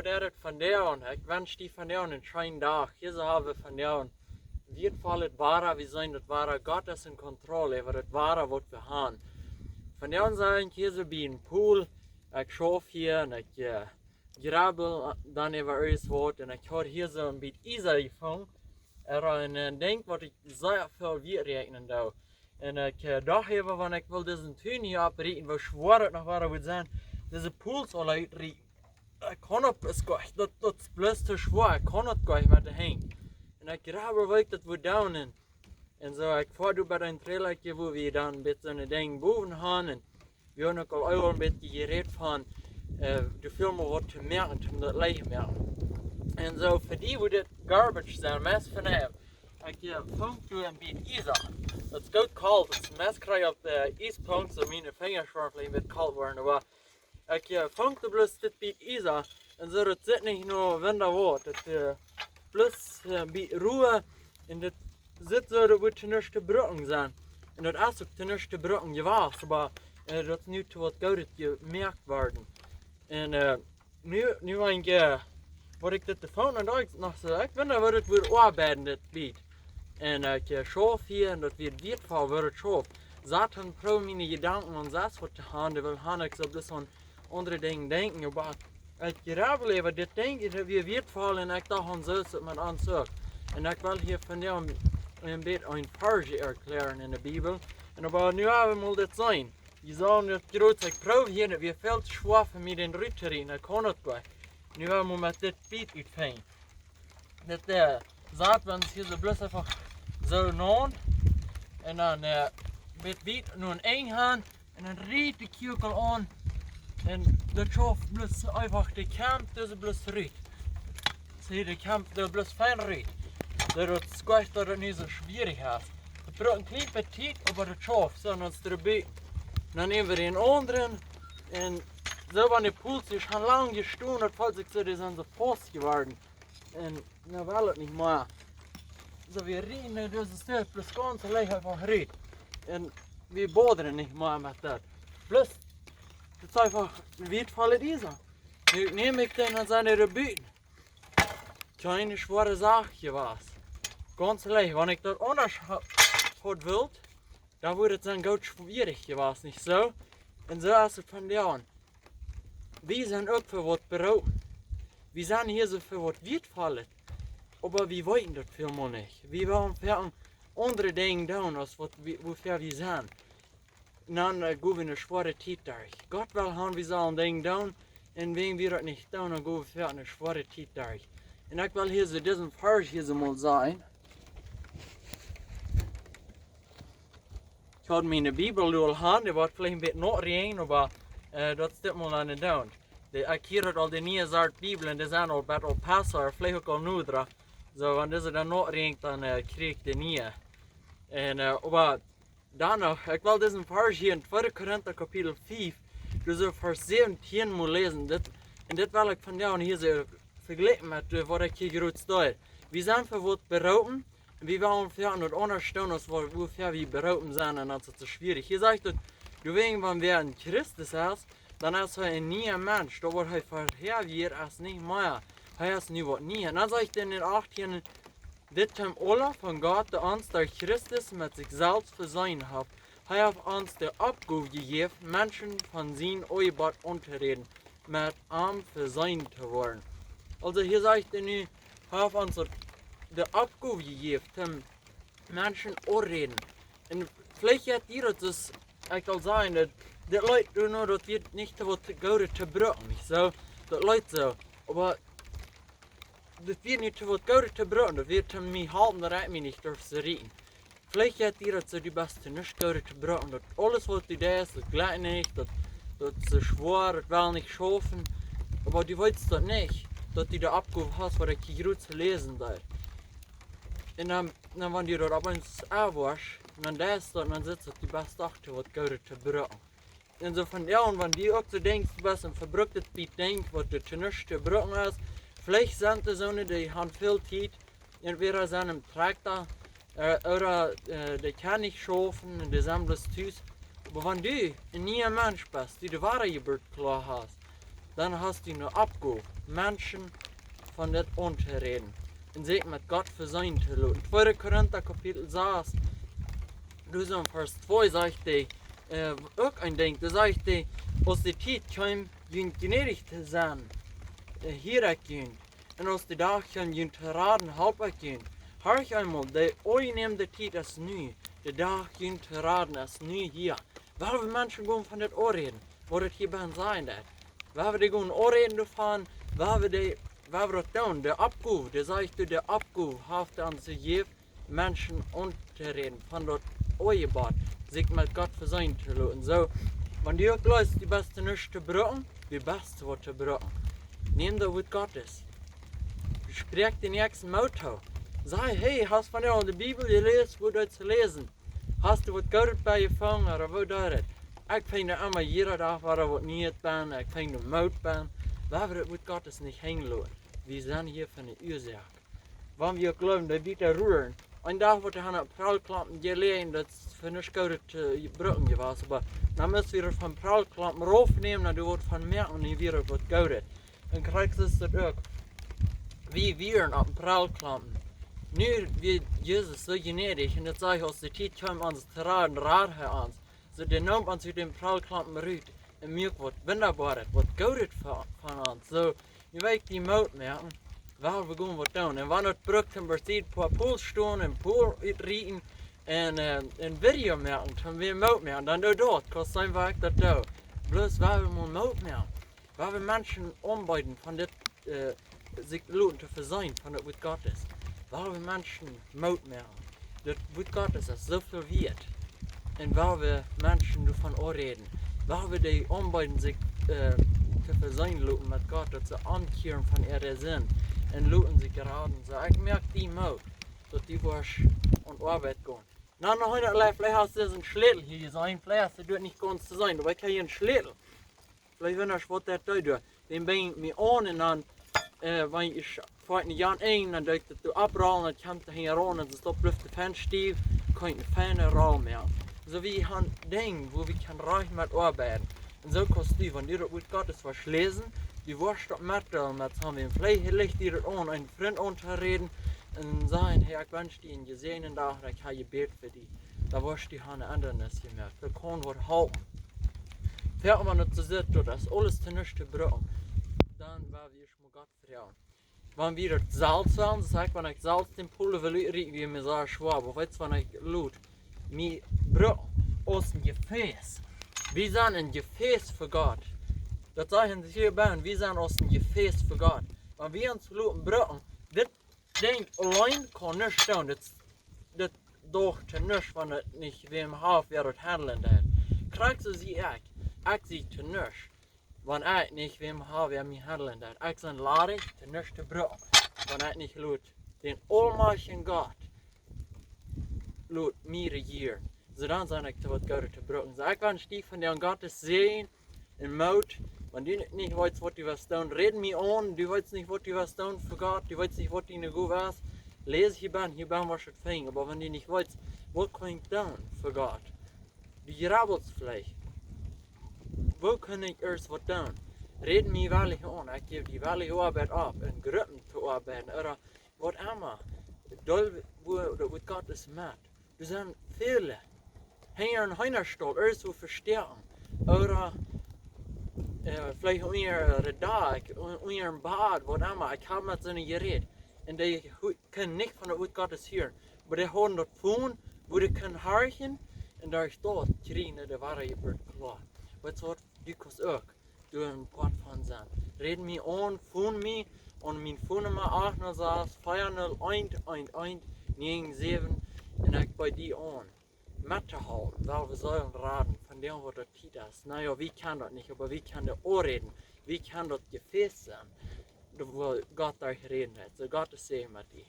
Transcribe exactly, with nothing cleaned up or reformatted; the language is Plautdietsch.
Lehret von doa aun. Ekj wensch die von doa aun een scheenen Dach. Hia soo haben wie von doa aun wieetvollet Wada. Wie seenen daut Wada, Gott es en Kontroll äwa daut Wada, waut wie haben. Von doa aun sie ekj hia soo bie een Pool. Ekj schauf hia un ekj, äh, grabbel dan äwa irjent waut. Un ekj haud hia soo een bät Iesa jefungen. Ea een, äh, Dinkj, waut ekj sea väl wieet räakjnen doo. Un ekj, äh, docht äwa, wan ekj well disen Tun hia opprieten, woo schwoa daut noch wada wudd sennen, dise Pools aula utrieten. Ekj kaun daut bloos goanich, daut, daut es bloos too schwoa, ekj kaun daut goanich met de Henj. Un ekj grabbel, woo ekj daut wudd doonen. Un, un soo, ekj foa doa bie een Trailerkje, wua wie dan een bät soone Dinja bowen haben. Un wie haben uk aul een bät jerät von, äh, de Film waut to moaken, om daut leeg to moaken. Un soo, fa die wudd dit garbage sennen, meist von am. Ekj, äh, funk doa een bät Iesa. Daut es goot kolt, daut es meist krakjt opp de Iespunkt, soo miene Finja woaren veleicht een bät kolt woaren, oba ekj, äh, funk doa bloos dit bät Iesa. Un soo, daut sitt nich no Wunda waut. Daut, äh, bloos, äh, bät Ruhe. Un daut sitt soo, daut wudd to nuscht to brucken sennen. Un daut es uk to nuscht to brucken jewast, oba, äh, daut es nu to waut Goodet jemoakt worden. Un, äh, nu, nu ekj, äh, waut ekj dit de Foon aun docht, noch soo, ekj wunda, waut daut wudd oabeiden, dit bät. Un, äh, ekj, äh, schauf hia un daut wia wieetvoll, waut ekj schauf. Sat un proowd miene Jedanken aun sest waut to haben, dee well han, ekj soo bloos aun aundre Dinja denkjen, oba ekj grabbel äwa dit Dinkj, daut wia wieetvoll un ekj docht aun soo, soo met aun soo. Un ekj well hia von doa aun een bät een Varsch erklären enne Bibel. Un oba nu haben wie mol dit seenen. Jie sajen daut groot, ekj proow hia, daut wia väl too schwoa fa mie dän rut to rieten, ekj kaun daut goanich. Nu haben wie mol met dit bät utfinjen. Dit, äh, Sat, wan et hia soo bloos eefach soo naun. Un dan, äh, bät bät no een Enj han. Un dan riet de Kjoakel aun. Un daut schauft bloos eefach, dee kjemt, dise bloos rut. See, dee kjemt doa bloos fein rut. Soo, daut es goot, daut daut nich soo schwierich es. Daut brukt een kjlien bät Tiet, oba daut schauft, soo, un dan es et buten. Dan näm wie dän aundren. Un soo, wan de Pools hia schon lang jestonen, daut felt sikj soo, dee sent soo faust jeworden. Un nu well et nich mea. Soo, wie rieten, daut es de Stekj, bloos gaunz leicht eefach rut. Un wie bodren nich mea met daut. Bloos, daut es eefach wieetvoll Iesa. Nu näm ekj dän un sent dee buten. Kjeene schwoare Sach jewast. Gaunz leicht, wan ekj daut aundasch ha-, haud wult, dan wudd et sennen goot schwierich jewast, nich soo? Un soo es et von doa aun. Wie sent uk fa waut beroopen. Wie sent hia soo fa waut wieetvollet. Oba wie weeten daut välmol nich. Wie wellen foaken aundre Dinja doonen aus waut wie, wuafäa wie sent. Un dan, äh, go wie ne schwoare Tiet derch. Gott well han, wie sellen Dinja doonen. Un wan wie daut nich doonen, dan go wie foaken ne schwoare Tiet derch. Un ekj well hia soo disen Varsch hia soo mol sajen. Ekj haud miene Bibel doa aul han, dee woat veleicht een bät naut räajnen, oba, äh, daut es dit mol aun de Doont. Dee, ekj hia haud aul de niee Sort Bibel un dee sent aul bät aul Passa, veleicht uk aul nodra. Soo, wan dise dan naut räajent, dan, äh, kjrie ekj de niee. Un, äh, oba dan noch, ekj well disen Varsch hia en tweede Korinta Kapitel fiew, doa soo Varsch säwentieen mol läsen. Dit, un dit well ekj von doa hia soo vejlikjen met, äh, waut ekj hia groot steit. Wie sent fa waut beroopen, un wie wellen foaken daut aundasch doonen aus waut, wuafäa wie beroopen sent, un daut es soo schwierich. Hia sajcht et, doawäajen, wan wäa en Christus es, dan es hee een niea Mensch. Daut waut hee verhäa wia, es nich mea. Hee es nu waut Nieet. Un dan sajcht et en dän achttieen, dit toom aula von Gott, dee ons derch Christus met sikj selfst vesient haft. Hee haft ons de Oppgow jejäft, Menschen von sien Aunjebott auntoräden, met am vesient to woaren. Aulsoo hia sajcht et nu, hee haft ons de Oppgow jejäft, toom Menschen aunräden. Un veleicht jeit die daut, daut, ekj well sajen, daut, daut lijcht nu, daut wie nich to waut Goodet to brucken, nich soo? Daut lijcht soo. Oba daut wie nich to waut Goodet to brucken, daut wie to mie halpen, daut ekj mie nich derf soo rieten. Veleicht jeit die daut soo, du best to nuscht Goodet to brucken, daut aules waut du deist, daut jlikjt nich, daut, daut es soo schwoa, daut well nich schaufen. Oba du weetst daut nich, daut du de Oppgow hast, waut ekj hia groot läsen deed. Un dan, dan wan du daut opp eemol enwoascht, dan deist daut, dan sitst du, du best doch to waut Goodet to brucken. Un soo von doa aun, wan du uk soo denkjst, du best een vebrucktet bät Dinkj, waut du to nuscht to brucken hast, veleicht sent doa soone, dee han väl Tiet, entwäda sent em Trakta, äh, ooda, äh, dee kjennen nich schaufen un dee sent bloos tus. Oba wan du een niea Mensch best, du de Wadajeburt kloa hast, dan hast du ne Oppgow, Menschen von dit auntoräden un sikj met Gott vesenen to loten. Tweede Korinta Kapitel sas, doa soo en Varsch twee sajcht hee, äh, uk een Dinkj, doa sajcht hee: Aus de Tiet kjeem, junt jnädich to sennen, äh, hieed ekj junt. Un aus de Dach kjeem, junt to raden, holp ekj junt. Horch eemol, de aunjenäme Tiet es nu, de Dach junt to raden es nu hia. Well wie Menschen gonen von dit aunräden, waut et hia bennen sajen deit? Well wie dee gonen aunräden doavon? Well wie dee, well wie daut doonen? De Oppgow, dee sajcht, de Oppgow haft aun sikj jejäft, Menschen auntoräden von daut Aunjebott, sikj met Gott vesenen to loten. Soo, wan du uk jleefst, du best to nuscht to brucken, du best waut to brucken. Näm daut Wuat Gottes. Spräakj dän näakjsten Moot too. Saj: Hey, hast du vondoag de Bibel jeläst? Woo deetst du läsen? Hast du waut Goodet bie jefungen, ooda woo deit et? Ekj finj emma jieda Dach wada waut Niees bennen, ekj finj Moot bennen. Well wie daut Wuat Gottes nich henjen loten. Wie sent hia fa ne Uasoak. Wan wie uk jleewen, dee Bieeta ruaren. Een Dach woat hee aun de Prallklompen jeläajen, daut es fa nuscht Goodet to brucken jewast. Oba dan mott wie daut von Prallklompen raufnämen, dan doo wie waut von moaken, un dan woat et waut Goodet. Un krakjt es daut uk. Wie wieren opp de Prallklompen. Nu wia Jesus soo jnädich, un daut sajcht, aus de Tiet kjeem ons to raden, rad hee ons. Soo, dee neem ons ut dän Prallklompen rut un muak waut Wundaboaret, waut Goodet fa, von ons. Soo, nu well ekj die Moot moaken, well wie gonen waut doonen. Un wan et brukt, dan brukt et een poa Pools stonen, een Pool utrieten un, äh, een Video moaken, dan wie Moot moaken. Dan doo daut, kaust seenen, woo ekj daut doo. Bloos well wie mol Moot moaken. Well wie Menschen aunbeeden von dit, äh, sikj loten to vesenen von daut Wuat Gottes. Well wie Menschen Moot moaken. Daut Wuat Gottes es soo väl wieet. Un well wie Menschen doavon aunräden. Well wie dee aunbeeden, sikj, äh, to vesenen loten met Gott, daut see omkjieren von äare Sind un loten sikj raden. Soo, ekj moak die Moot, daut du woascht aun Oabeit gonen. Na, noch eena, veleicht hast du een Schlätel hia jeseenen, veleicht hast du daut nich gaunz jeseenen, oba ekj hab hia een Schlätel. Veleicht wundasch waut daut doa deit. Dän binj ekj mie aun un dan, äh, wan ekj foa no Jan een, dan doo ekj daut doa oprollen, dan kjemt et hia raun un daut blift fein stiew, kaun ekj ne feine Roll moaken. Soo wie han Dinja, woo wie kjennen rajcht met oabeiden. Un soo kaust du, wan du daut Wuat Gottes woascht läsen, du woascht daut metdeelen met someone, veleicht licht die daut aun, een Frint auntoräden un sajen: Hey, ekj wensch die een jesäajenden Dach, ekj hab jebät fa die. Dan woascht du haben ne Endrunk jemoakt. Daut kaun waut halpen. Foaken wan et soo sitt, daut es aules to nuscht to brucken, dan woa wie ieescht mol Gott froagen. Wan wie daut selfst sent, saj ekj, wan ekj selfst dän Pool well utrieten, wia mie sea schwoa, oba weetst, wan ekj lot mie brucken aus een Jefäs. Wie sent een Jefäs fa Gott. Daut sajcht et hia bennen, wie sent aus een Jefäs fa Gott. Wan wie ons loten brucken, dit Dinkj auleen kaun nuscht doonen. Dit, dit docht to nuscht, wan et nich wäm haft, wäa daut handlen deit. Krakjt soo sie ekj. Ekj sie to nuscht, wan ekj nich wäm hab, wäa mie handlen deit. Ekj sie ladich, to nuscht to brucken, wan ekj nich lot dän aulmajchtjen Gott lot mie rejieren. Soo dan sie ekj to waut Goodet to brucken. Soo ekj wensch die von dän Gottes Säajen un Moot. Wan du nich weetst, waut du woascht doonen, räd mie aun. Du weetst nich, waut du woascht doonen fa Gott, du weetst nich, waut diene Gow es. Läs hia bennen, hia bennen woascht et finjen. Oba wan du nich weetst, waut kaun ekj doonen fa Gott? Du jrabbelst veleicht. Woo kaun ekj ieescht waut doonen? Räd mie wellich aun. Ekj jäw die wellich Oabeit opp, en Gruppen to oabeiden, ooda waut emma. Dol, woo, daut Wuat Gottes met. Doa sent väle. Hinja een Heenastaul, ieescht woo vestäakjen. Ooda, äh, veleicht unja de Dakj, un-, unja een Bad, waut emma. Ekj hab met soone jerät. Un dee hu-, kunnen nich von daut Wuat Gottes hieren. Oba dee hauden daut Phone, woo dee kunnen horchen, un doa steit, kjrieen dee de Woarheit kloa. Weetst waut, du kaust uk doa een Poat von sennen. Räd mie aun, phone mie, aun mien Phone Numma: acht null sas, vea null eent eent eent, näajen säwen, un ekj beid die aun, met to hoolen, well wie sellen raden von dän, waut daut Tiet es. Na jo, wie kjennen daut nich, oba wie kjennen aunräden. Wie kjennen daut Jefäs sennen, doa wua Gott derch räden deit. Soo, Gott sie met die.